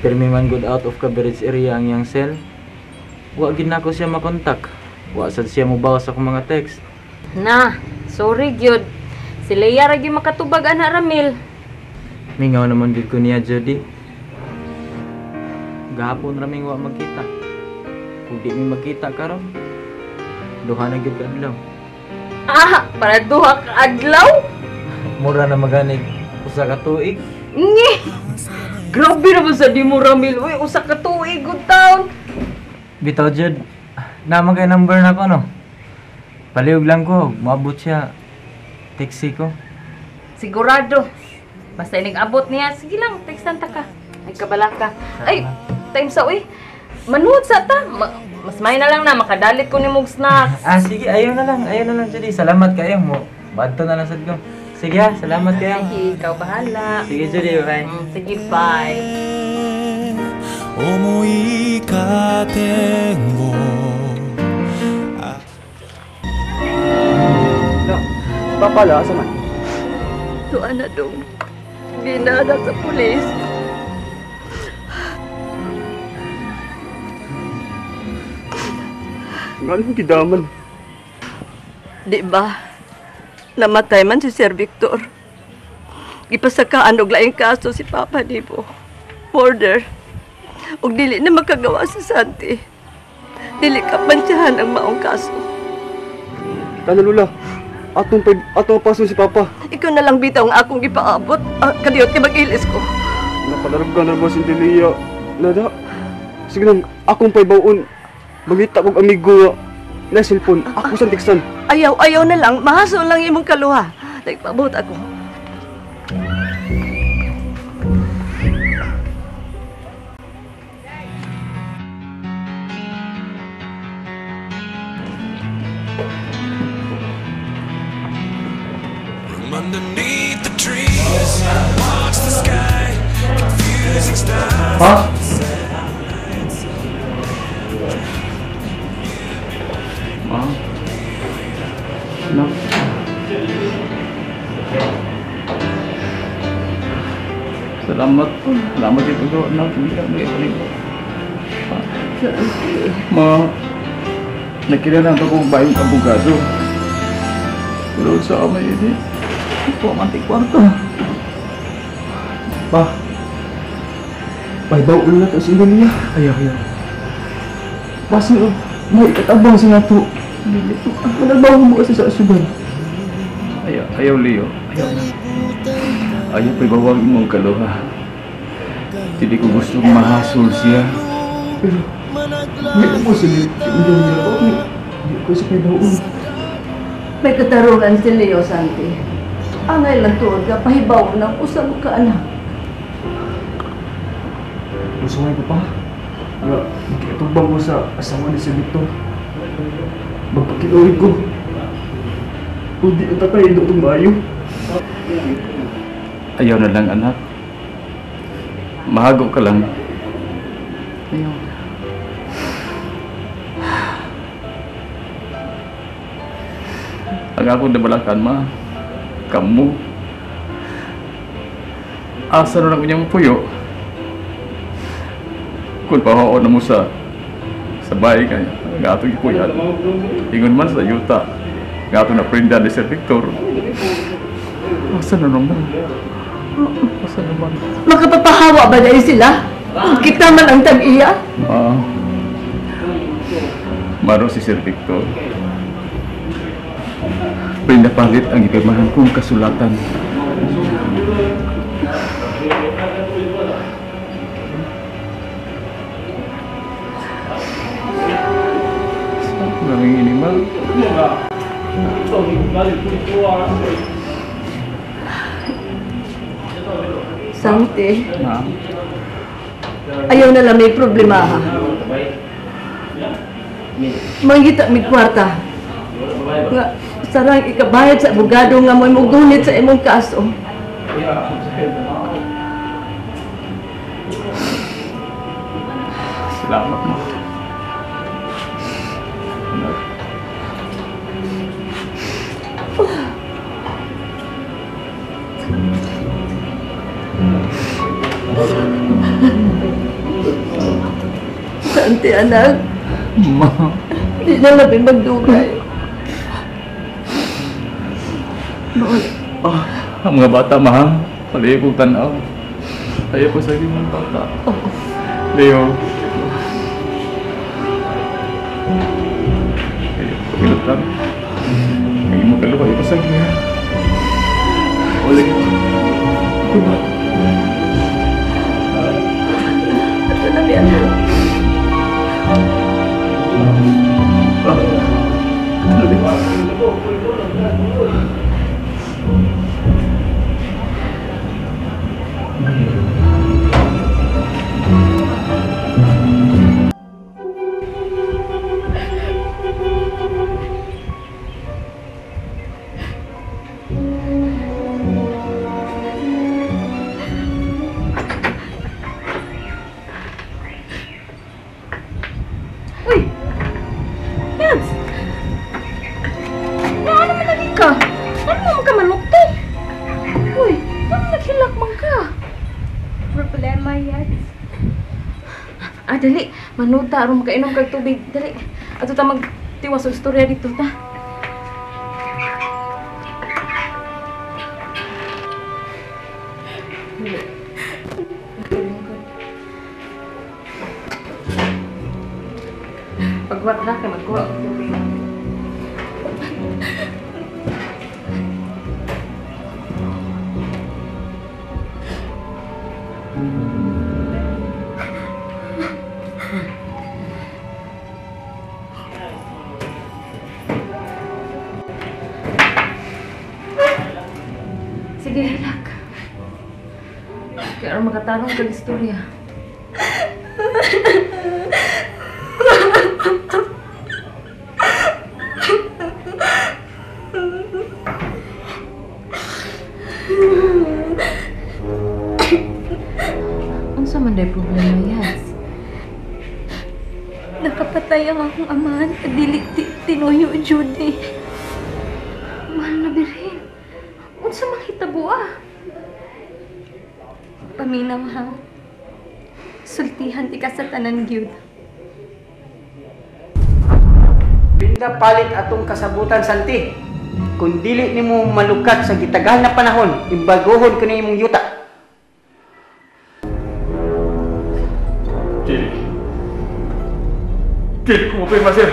Pirmi man good out of coverage area ang iyang cell. Wa gid nako siya makontak. Wa sad siya mobawas sa akong mga text. Na, sorry gyud. Si Leia ra gyud makatubag ana, Ramil. Mingaw naman gid ko niya, Judy. Gahapon raming wa magkita. Kung di mi magkita karon, duha na gyud ka adlaw. Ah, para duha ka adlaw? Mura na maganig usa ka tuig. Ngi. Grabe naman sa di mo, Ramil. Uy, usa ka tuig good town. Bitaw, Jud. Naman kay number na ko, no? Palihog lang ko, moabot siya. Taxi ko. Sigurado. Basta inig abot niya, sige lang, textan ta ka. Ay, kabala ka. Ay, time sa uy. Manuod sa ta. Mas may na lang na, makadalit ko ni mong snacks. Ah, sige, ayaw na lang, Judy. Salamat kayo mo. Badto na lang sad ko. Sige ha, salamat kayo. Sige, ikaw bahala. Sige, Judy, bye. Sige, bye. No, papala, asa man? Tuan na dong. Ginada sa pulis. Nga gidaman? Di ba? Namatay man si Sir Victor. Gipasakaan og laing kaso si Papa Dibo. Murder. Og dili na makagawa si Santi. Dili ka pansyahan ang maong kaso. Tana, Lula. Atong paso si Papa. Ikaw na lang bitaw ang akong gipaabot. Kadiyot kay mag-ilis ko. Napalarog ka na ba si Delia? Nada. Sige lang, akong paibawon. Mangita kog amigo na cellphone. Ako sa tiksan. Ayaw, ayaw na lang. Mahaso lang imong kaluha. Nagpaabot ako. Underneath the trees, watch the sky, confusing stars. Ha? Ma? No. Salamat po. Salamat ito ko. Anak, hindi ka mag-ipanig. Ma, nakilala ko kung bayong abogado. Pero sa amay ini, ito ang antik kwarto. Pa, paibaw ulit na sa niya. Ayaw, ayaw. Basta, may ikatabang sa nato. Managbaho mo kasi sa asyudan. Ayaw, ayaw, Leo. Ayaw. Ayaw, paibawang imong kaluha. Hindi ko gusto mahasol siya. Pero, may mo sa Leo. Hindi ko sa paibaw. May katarungan si Leo, Santi. Angay lang tuod ka, pahibaw ng usa mo ka, anak. Gusto mo pa? Nga, magkikatubang mo sa asawa ni Sir Victor. Magpakiluhin ko. Kundi ang tatay, hindi itong maayo. Ayaw na lang, anak. Mahago ka lang. Ayaw. Ang akong nabalakan, ma. Kamu. Asa na lang niyang puyo. Kung pahaon na mo sa bahay kaya, ang atong ipuyan. Ingon man sa yuta. Ang atong naprinda ni Sir Victor. Asa na naman? Asa naman? Makapapahawa ba dahil sila? Kita man ang tag-iya? Ma, maro si Sir Victor. Pinapalit ang ipirmahan kong kasulatan. Saan nangingini, ma? Santi, Ma? Ayaw na lang may problema, ha? Mangita mig kwarta. Nga, sarang ikabayad sa abogado nga mo'y mugunit sa imong kaso. Salamat, ma. Anak. Santi, anak. Ma. Di na labi magdugay. Ang mga bata, ma. Palayo kong tanaw. Ayaw ko sa mga bata. Leo. Ayaw ko pilutan. Ayaw mo kaluwa. Ayaw ko sa gina. Ulit. Diba? Ito na, anak. Uy! Yads! Ano man lagi ka? Ano man ka malukto? Uy! Ano naghilak man ka? Problema, Yads. Ah, dali. Manuta, aron makainom kag tubig. Dali. Ato ta magtiwas og istorya dito, ta. Pagwat ha, kay magkuha og tubig. Sige, hilak. Kaya makatarong kag istorya. Unsa man day problema, Yas? Nakapatay ang akong amahan at dili tinuyo, Judy. Mahal na birhen. Unsa man hitabo, ah? Paminaw, ha? Sultihan ti ka sa tanan, gyud. Binda palit atong kasabutan, Santi. Kung dili nimo malukat sa gitagal na panahon, imbaguhon ko ni imong yuta. Dili. Dili ko mapirma, sir.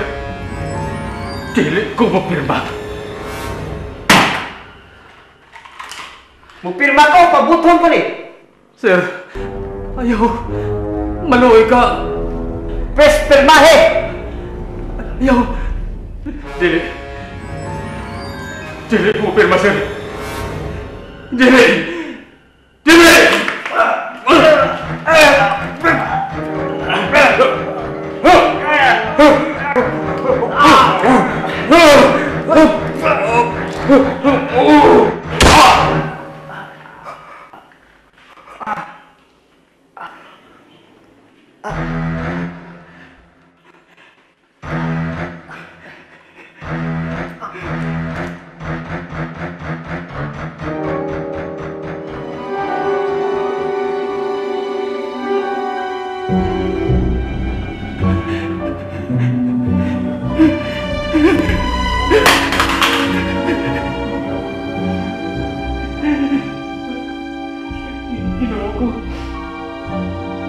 Dili ko mapirma. Mupirma ko, pabuthon ko ni. Sir, ayaw. Maluoy ka. Pres pirmahe! Ayaw. Dili. Dili ko mapirma, sir. Dili! Dili!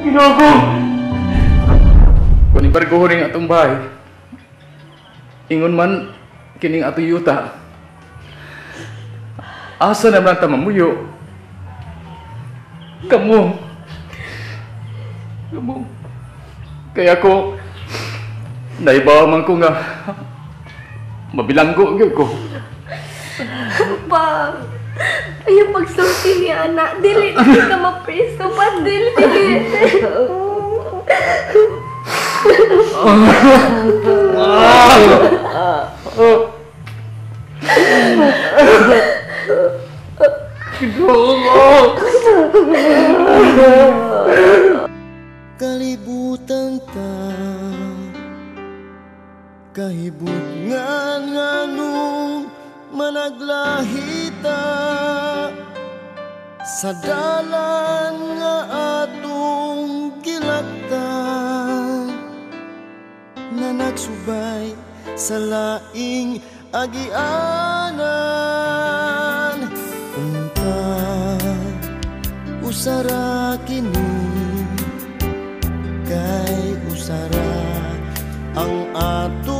Ginoo ko! Kung ibarguhon ning atong bahay, ingon man kining atong yuta, asa naman ta mamuyo? Kamu. Kamu. Kaya ko, naibawa man ko nga, mabilanggo gyud ko. Pa, ayaw pagsulti ni anak. Dili, dili ka mapriso pa. Dili. Kalibutan ta kahibutngan nganong managlahita sa dalan nga atong gilaktan. pagsubay sa laing agianan. Unta usara kini, kay usara ang atong